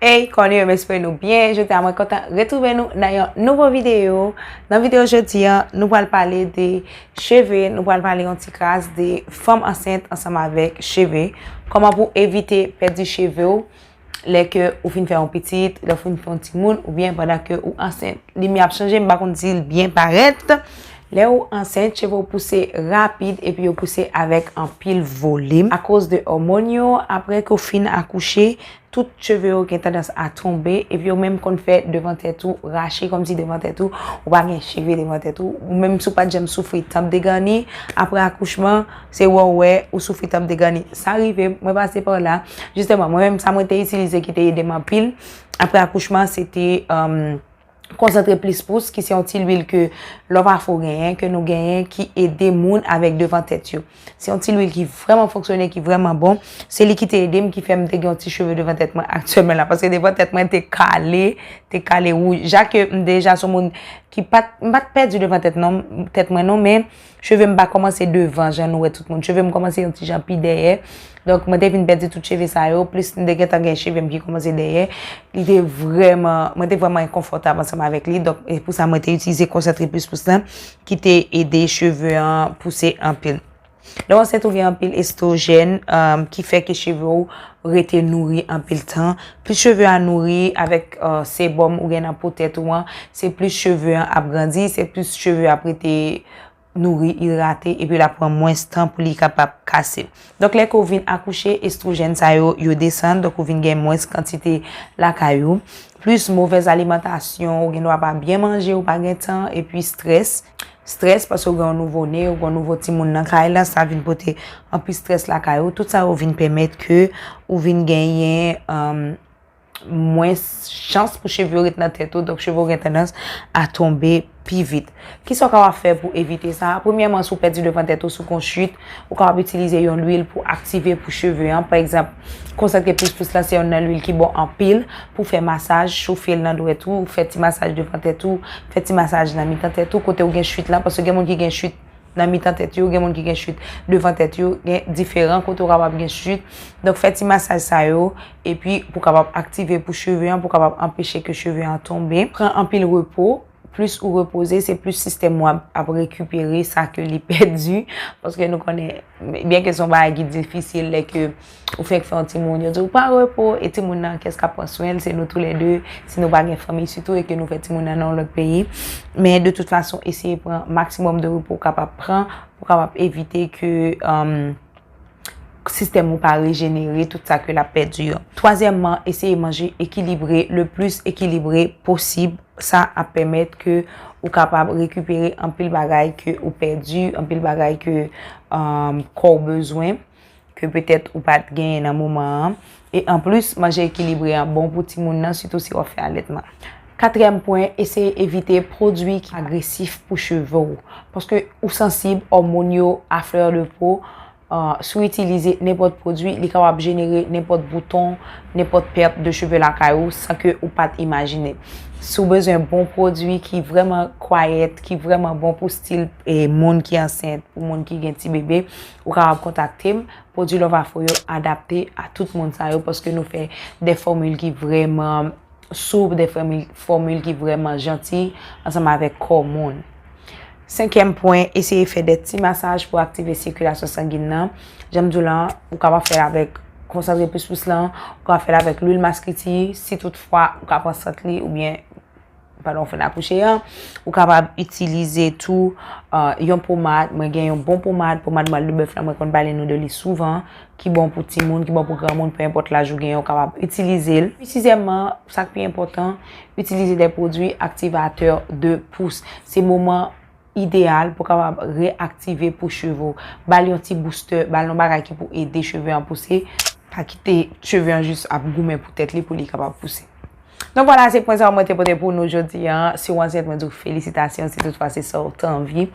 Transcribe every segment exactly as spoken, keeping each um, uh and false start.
Hey, kòman nou ye? M espere nou byen. Jodi a, mwen kontan retwouve nou nan yon nouvo videyo. Nan videyo jodi a, nou pral pale de cheve, nou pral pale yon ti kras de fanm ansent ansanm avèk cheve. Kòman pou evite pèdi cheve w lè ke ou fin fè yon pitit, lè ou fin fè yon timoun, oubyen pandan ke ou ansent. Limyè ap chanje, m pa konn si l byen parèt. Lè ou ansent, cheve w pouse rapid epi yo pouse avèk anpil volim. Akoz de òmòn yo, apre ke w fin akouche, tout cheve yo gen tandans a tonbe, epi yo menm konn fè devan tèt ou rache, kòmsi devan tèt ou, ou pa gen cheve devan tèt ou, ou menm si w pa t janm soufri tanp de gani, apre akouchman, se wè w wè ou soufri tanp de gani. Sa rive m, mwen pase pa la. Jisteman, mwen menm, sa mwen te itilize ki te ede m anpil, apre akouchman, se te, um, konsantre plis pous, ki se yon ti lwil ke Love Afro genyen, ke nou genyen, ki ede moun avèk devan tèt yo. Se yon ti lwil ki vrèman fonksyone, ki vrèman bon. Se li ki te ede m, ki fè m te gen yon ti cheve devan tèt mwen aktyèlman la, paske devan tèt mwen te kale, te kale wouj. Ja ke m deja se yon moun ki pa t, m pa t pèdi devan tèt non, tèt mwen non, men cheve m pa kòmanse devan, jan nou wè tout moun. Cheve m kòmanse yon ti jan pi dèyè. Donk, mwen te vin pèdi tout cheve sa yo, plis m te gentan gen cheve m ki kòmanse dèyè. Li te vrèman, mwen te vrèman enkonfòtab ansanm avèk li. Donk, e pou sa, mwen te itilize konsantre plis pous lan, ki te ede cheve an pouse anpil. Lè w ansent, ou gen anpil estwojèn, um, ki fè ke cheve w rete nouri anpil tan. Plis cheve a nouri avèk, uh, sebòm ou gen nan po tèt ou an, se plis cheve an ap grandi, se plis cheve ap rete nouri, idrate, epi l ap pran mwens tan pou li kapab kase. Donk, lè ke w vin akouche, estwojèn sa yo, yo desann, donk ou vin gen mwens kantite lakay ou. Plis movèz alimantasyon, ou gen dwa pa byen manje, ou pa gen tan, epi strès. Strès paske ou gen yon nouvo ne, ou gen yon nouvo timoun nan kay la, sa vin pote anpil strès lakay ou. Tout sa yo vin pèmèt ke ou vin genyen, um, mwens chans pou cheve yo ret nan tèt ou, donk cheve yo gen tandans a tonbe pi vit. Kisa w kapab fè pou evite sa? Premyèman, si w pèdi devan tèt ou, si w gen yon chit, ou kapab itilize yon lwil pou aktive pou cheve an. Pa egzanp, konsantre plis pous lan se youn nan lwil ki bon anpil pou fè masaj, chofe l nan dwèt ou, fè ti masaj devan tèt ou, fè ti masaj nan mitan tèt ou, kote w gen chit lan, paske gen moun ki gen chit nan mitan tèt yo, gen moun ki gen chit devan tèt yo, gen diferan kote w kapab gen chit. Donk, fè ti masaj sa yo, epi pou kapab aktive pou cheve an, pou kapab anpeche ke cheve an tonbe. Pran anpil repo. Plis ou repoze, se plis sistèm ou ap, ap rekipere sa ke li pèdi. Paske nou konnen, byen ke se yon bagay ki difisil, lè ke ou fèk fè yon timoun, yo di w pa repo, e timoun nan, kiyès k ap pran swen l? Se nou toulède, si nou pa gen fanmi sitou, e ke nou fè timoun nan nan yon lòt peyi. Men de tout fason, eseye pran maksimòm de repo w kapab pran, pou kapab evite ke, um, sistèm ou pa rejenere tout sa ke l ap pèdi yo. Twazyèmman, eseye manje ekilibre, le plis ekilibre posib. Sa ap pèmèt ke ou kapab rekipere anpil bagay ke ou pèdi, anpil bagay ke, um, kò w bezwen, ke petèt ou pa t genyen nan moman an. E anplis, manje ekilibre an bon pou timoun nan, sitou si w ap fè alètman. Katriyèm pwen, eseye evite pwodui ki agresif pou cheve w. Paske ou sansib, òmòn yo a fleur de peau, uh, si w itilize nenpòt pwodui, li kapab jenere nenpòt bouton, nenpòt pèt de cheve lakay ou, san ke ou pa t imajine. Si w bezwen bon pwodui ki vrèman kwayèt, ki vrèman bon pou stil, e, moun ki ansent, pou moun ki gen ti bebe, ou kapab kontakte m. Pwodui Love Afro yo adapte a tout moun sa yo, paske nou fè de fòmil ki vrèman soup, de fòmil, fòmil ki vrèman janti ansanm avèk kò moun. Senkyèm pwen, eseye fè de ti masaj pou aktive sikilasyon sangin nan. Jan m di w la, ou kapab fè l avèk konsantre plis pous lan, ou kapab fè l avèk lwil maskriti, si toutfwa ou ka pran sant li, oubyen pandan w fin akouche an. Ou kapab itilize tou, uh, yon pomad. Mwen gen yon bon pomad, pomad mwèl de bèf la, mwen konn pale nou de li souvan, ki bon pou timoun, ki bon pou granmoun, pe enpòt laj ou genyen, ou kapab itilize l. Epi sizyèmman, sa k pi enpòtan, itilize de pwodui aktivatè de pous. Se moman ideyal pou kapab reaktive pou cheve w. Ba l yon ti booster, ba l yon bagay ki pou ede cheve an pouse. Pa kite cheve an jis ap goumen pou tèt li pou li kapab pouse. Donk, vwala, se pwen sa yo mwen te pote pou nou jodi a. Si w ansent, mwen di w felisitasyon, si toutfwa se sa w t anvi.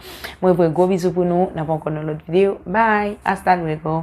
Mwen voye gwo bizou pou nou, n ap wè ankò nan lòt videyo. Bye, hasta luego.